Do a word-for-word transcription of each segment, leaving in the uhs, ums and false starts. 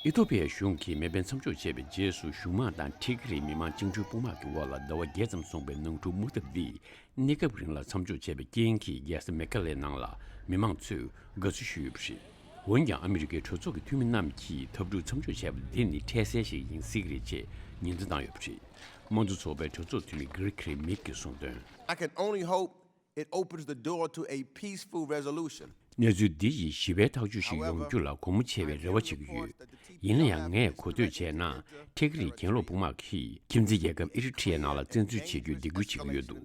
ཨི་ཐོ་པི་ཡའི་གཞུང་གིས་མེ་འཕེན་མཚམས་འཇོག་བྱས་པའི་རྗེས་སུ། གཞུང་དམངས་དང་ཁྲི་ཁ་རིའི་མི་མང་བཅིངས་འགྲོལ་དཔུང་དམག་གི་དབར་ལ་ཟླ་བ་བརྒྱད་ཙམ་སོང་པའི་ནང་འཁྲུག་དམག་འཐབ་འདི་གནས་སྐབས་རིང་ལ་མཚམས་འཇོག་བྱས་པའི་རྐྱེན་གྱིས། རྒྱལ་ས་མེ་ཀ་ལའི་ནང་ལ་མི་མང་ཚོས་དགའ་བསུ་ཞུས་ཡོད་པ་རེད། འོན་ཀྱང་། ཨ་མི་རི་ཀའི་གྲོས་ཚོགས་ཀྱི་འཐུས་མི་རྣམས་ཀྱིས་འཐབ་འཁྲུག་མཚམས་འཇོག་བྱས་པ་འདི་ནི་འཕྲལ་སེལ་ཞིག་ཡིན་སྲིད་ཀྱི་རེད་ཅེས་ཉེན་བརྡ་བཏང་ཡོད་པ་རེད། དམངས་གཙོ་ཚོགས་པའི་གྲོས་ཚོགས་འཐུས་མི་གྷི་རི་ཁི་རི་མིག་གིས་གསུངས་དོན། I can only hope it opens the door to a peaceful resolution. གནས་ཚུལ་འདི་ཡིས་ཞི་བའི་ཐག་གཅོད་ཞིག་ཡོང་རྒྱུ་ལ་སྒོ་མོ་ཕྱེ་བའི་རེ་བ་བྱེད་ཀྱི་ཡོད། ཡིན་ན་ཡང་། ངས་གོ་ཐོས་བྱས་ན། ཁྲི་ཁ་རིའི་གྱེན་ལོག་དཔུང་དམག་གིས་ཁྱིམ་མཚེས་རྒྱལ་ཁབ་ཨི་རི་ཊི་རི་ཡའི་ནང་ལ་བཙན་འཛུལ་བྱེད་རྒྱུའི་སྡིགས་སྐུལ་བྱེད་ཀྱི་ཡོད་འདུག་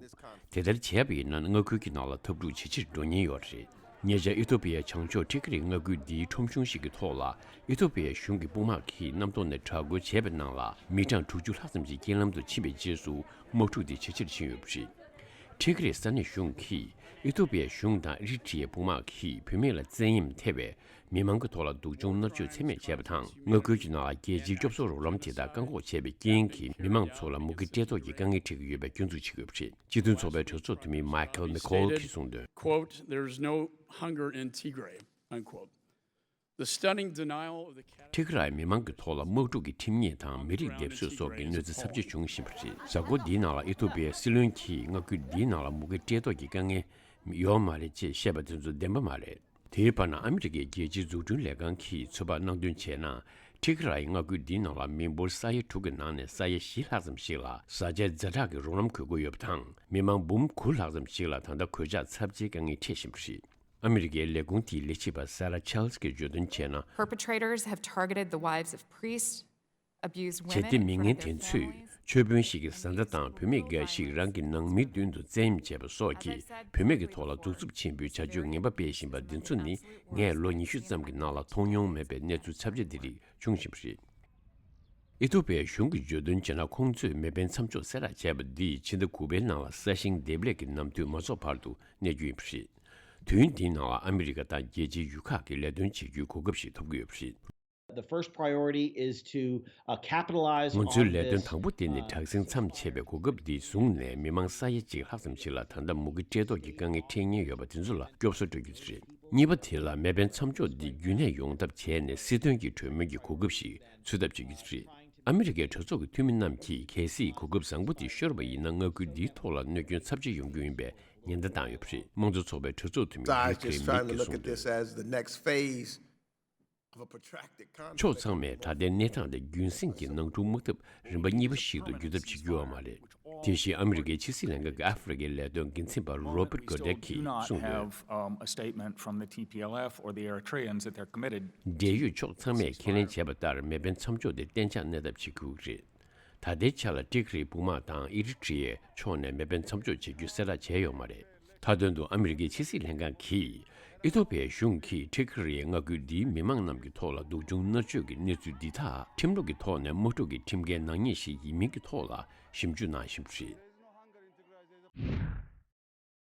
དེ་ལྟར་བྱས་པ་ཡིན་ན། མངའ་ཁུལ་གྱི་ནང་ལ་འཐབ་འཁྲུག་ཇེ་ཆེར་འགྲོ་ཉེན་ཡོད་རེད། ཉེ་ཆར་ཨི་ཐོ་པི་ཡའི་བྱང་ཕྱོགས་ཁྲི་ཁ་རིའི་མངའ་ཁུལ་འདིའི་ཁྲོམ་གཞུང་ཞིག་གི་ཐོག་ལ། ཨི་ཐོ་པི་ཡའི་གཞུང་གི་དཔུང་དམག་གིས་གནམ་ཐོག་ནས་དྲག་རྒོལ་བྱས་པའི་ནང་ལ། མི་གྲངས་དྲུག་ཅུ་ལྷག་ཙམ་ཞིག་རྐྱེན་ལམ་དུ་ཕྱིན་པའི་རྗེས་སུ། དམག་འཁྲུག་དེ་ཇེ་ཆེར་ཕྱིན་ཡོད་པ་རེད། ཁྲི་ཁ་རིའི་ས་གནས་གཞུང་གིས། ཨི་ཐོ་པི་ཡའི་གཞུང་དང་ཨི་རི་ཊི་རི་ཡའི་དཔུང་དམག་གིས་བུད་མེད་ལ་བཙན་གཡེམ་ཐེབས་པས། མི་མང་གི་ཐོག་ལ་སྡུག་སྦྱོང་མནར་གཅོད་ཚད་མེད་བྱས་པ་དང་། མངའ་ཁུལ་གྱི་ནང་ལ་རྒྱལ་སྤྱིའི་སྐྱོབ་གསོ་རོགས་རམ་དེ་དག་བཀག་འགོག་བྱས་པའི་རྐྱེན་གྱིས། མི་མང་ཚོ་ལ་མུ་གེ་བཀྲེས་ལྟོགས་ཀྱི་དཀའ་ངལ་འཕྲད་ཀྱི་ཡོད་པའི་སྐྱོན་འཛུགས་བྱེད་ཀྱི་ཡོད་པ་རེད། སྤྱི་མཐུན་ཚོགས་པའི་གྲོས་ཚོགས་འཐུས་མི་མའི་ཁལ་མེ་ཁོལ་གྱིས་གསུངས་དོན། Quote, "There is no hunger in Tigray," unquote. The stunning denial of the ཁྲི་ཁ་རིའི་མི་མང་གི་ཐོག་ལ་དམག་འཁྲུག་གི་ཁྲིམས་ཉེས་དང་མི་རིགས་སྡེབ་གསོད་སོགས་ཀྱི་གནོད་འཚེ་ཚབས་ཆེ་བྱུང་བཞིན་པ་རེད། གཟའ་འཁོར་འདིའི་ནང་ལ་ཨི་ཐོ་པི་ཡའི་སྲིད་བློན་གྱིས་མངའ་ཁུལ་འདིའི་ནང་ལ་མུ་གེ་བཀྲེས་ལྟོགས་ཀྱི་དཀའ་ངལ་ཡོད་མ་རེད་ཅེས་བཤད་པ་དེ་ཚོ་བདེན་པ་མ་རེད། དེའི་བར་ན། ཨ་མི་རི་ཀའི་རྒྱལ་སྤྱིའི་འཛུགས་སྐྲུན་ལས་ཁང་གིས་ཚོད་དཔག་གནང་དོན་བྱས་ན། ཁྲི་ཁ་རིའི་མངའ་ཁུལ་འདིའི་ནང་ལ་མི་འབོར་ས་ཡ་དྲུག་གི་ནང་ནས་ས་ཡ་བཞི་ལྷག་ཙམ་ཞིག་ལ་བཟའ་བཅའི་ཛ་དྲག་གི་རོགས་རམ་དགོས་མཁོ་ཡོད་པ་དང་། མི་མང་འབུམ་དགུ་ལྷག་ཙམ་ཞིག་ལ་ད་ལྟ་གོད་ཆག་ཚབས་ཆེའི་དཀའ་ངལ་འཕྲད་བཞིན་པ་རེད། ཨ་མི་རི་ཀའི་ལས་ཁུངས་དེའི་ལས་བྱེད་པ་Sarah Childs་གྱིས་བརྗོད་དོན་བྱས་ན། Perpetrators have targeted the wives of priests, abused བྱེད་གཏེ་མི་ངན་དེ་ཚོས་ཆོས་དཔོན་ཞིག་གི་བཟའ་ཟླ་དང་བུད་མེད་འགའ་ཞིག་རང་གི་ནང་མིའི་མདུན་དུ་བཙན་གཡེམ་བྱས་པ་སོགས་ཀྱིས་བུད་མེད་ཀྱི་ཐོག་ལ་གདུག་རྩུབ་ཆེན་པོའི་བྱ་སྤྱོད་ངན་པ་སྤེལ་བཞིན་པ་འདི་ཚོ་ནི། ངས་ལོ་ཉི་ཤུ་ཙམ་གྱི་ནང་ལ་མཐོང་མྱོང་མེད་པའི་གནས་ཚུལ་ཚབས་ཆེ་འདི་རིགས་བྱུང་བཞིན་པ་རེད། ཨི་ཐོ་པི་ཡའི་གཞུང་གིས་བརྗོད་དོན་བྱས་ན། ཁོང་ཚོས་མེ་འཕེན་མཚམས་འཇོག་གསལ་བསྒྲགས་བྱས་པ་འདིས་ཕྱི་ཟླ་དགུ་པའི་ནང་ལ་ས་ཞིང་འདེབས་ལས་ཀྱི་ནམ་དུས་མ་རྫོགས་བར་དུ་གནས་རྒྱུ་ཡིན་པ་རེད། དུས་ཡུན་འདིའི་ནང་ལ་ཨ་མི་རི་ཀ་དང་རྒྱལ་སྤྱིའི་ཡུལ་ཁག་གིས་ལས་དོན་བྱེད་རྒྱུའི་གོ་སྐབས་ཤིག་ཐོབ་ཀྱི་ཡོད་པ་རེད། The first priority is to, uh, capitalize on this, uh, ང་ཚོའི་ལས་དོན་དང་པོ་དེ་ནི། དྲག་ཟིང་མཚམས་ཆད་པའི་གོ་སྐབས་འདི་བཟུང་ནས། མི་མང་ས་ཡ་གཅིག་ལྷག་ཙམ་ཞིག་ལ་ད་ལྟ་མུ་གེ་བཀྲེས་ལྟོགས་ཀྱི་དཀའ་ངལ་འཕྲད་ཉེན་ཡོད་པ་དེ་ཚོ་ལ་སྐྱོབ་གསོ་སྤྲོད་རྒྱུ་དེ་རེད། གཉིས་པ་དེ་ལ་མེ་འཕེན་མཚམས་འཇོག་འདི་རྒྱུན་གནས་ཡོང་ཐབས་བྱས་ནས། སྲིད་དོན་གྱི་གྲོས་མོལ་གྱི་གོ་སྐབས་ཤིག་འཚོལ་ཐབས་བྱེད་རྒྱུ་དེ་རེད། ཨ་མི་རི་ཀའི་གྲོས་ཚོགས་ཀྱི་འཐུས་མི་རྣམས་ཀྱིས། གལ་སྲིད་གོ་སྐབས་བཟང་པོ་དེ་ཤོར་བ་ཡིན་ན། མངའ་ཁུལ་འདིའི་ཐོག་ལ་གནོད་སྐྱོན་ཚབས་ཆེ་ཡོང་རྒྱུ་ཡིན་པའི་ཉེན་བརྡ་བཏང་ཡོད་པ་རེད། དམངས་གཙོ་ཚོགས་པའི་གྲོས་ཚོགས་འཐུས་མི་Zach is Rick trying to Smith་གྱིས་གསུངས་དོན། Of a protracted conflict. ཕྱོགས་ཚང་མས་ད་ལྟའི་གནས་སྟངས་དེ་རྒྱུན་སྲིང་གི་ནང་འཁྲུག་དམག་འཐབ་རིམ་པ་གཉིས་པ་ཞིག་ཏུ་འགྱུར་ཐབས་བྱེད་རྒྱུ་ཡོད་མ་རེད། དེ་བཞིན་ཨ་མི་རི་ཀའི་ཕྱི་སྲིད་ལྷན་ཁང་གི་ཨ་ཧྥེ་རི་ཁའི་ལས་དོན་འགན་འཛིན་པ་Robert Godek་གིས་གསུངས་དོན། Have, um, a statement from the T P L F or the Eritreans that they're committed. འབྲེལ་ཡོད་ཕྱོགས་ཚང་མས་ཁས་ལེན་བྱས་པ་ལྟར་མེ་འཕེན་མཚམས་འཇོག་དེ་གཏན་འཇགས་གནས་ཐབས་བྱེད་དགོས་ཀྱི་རེད། ད་ལྟའི་ཆ་ལ་ཏི་གི་རིའི་དཔུང་དམག་དང་ཨི་རི་ཊི་རི་ཡའི་ཕྱོགས་ནས་མེ་འཕེན་མཚམས་འཇོག་བྱེད་རྒྱུ་གསལ་བསྒྲགས་བྱས་ཡོད་མ་རེད། མཐའ་དོན་དུ་ཨ་མི་རི་ཀའི་ཕྱི་སྲིད་ལྷན་ཁང་གིས། ཨི་ཐོ་པི་ཡའི་གཞུང་གིས་ཏི་གི་རིའི་མངའ་ཁུལ་འདིའི་མི་མང་རྣམས་ཀྱི་ཐོག་ལ་སྡུག་སྦྱོང་མནར་གཅོད་ཀྱི་གནས་ཚུལ་འདི་དག་ཁྲིམས་ལུགས་ཀྱི་ཐོག་ནས་དམག་འཁྲུག་གི་ཁྲིམས་འགལ་ནག་ཉེས་ཤིག་ཡིན་མིན་གྱི་ཐོག་ལ་ཞིབ་འཇུག་གནང་བཞིན་པ་རེད།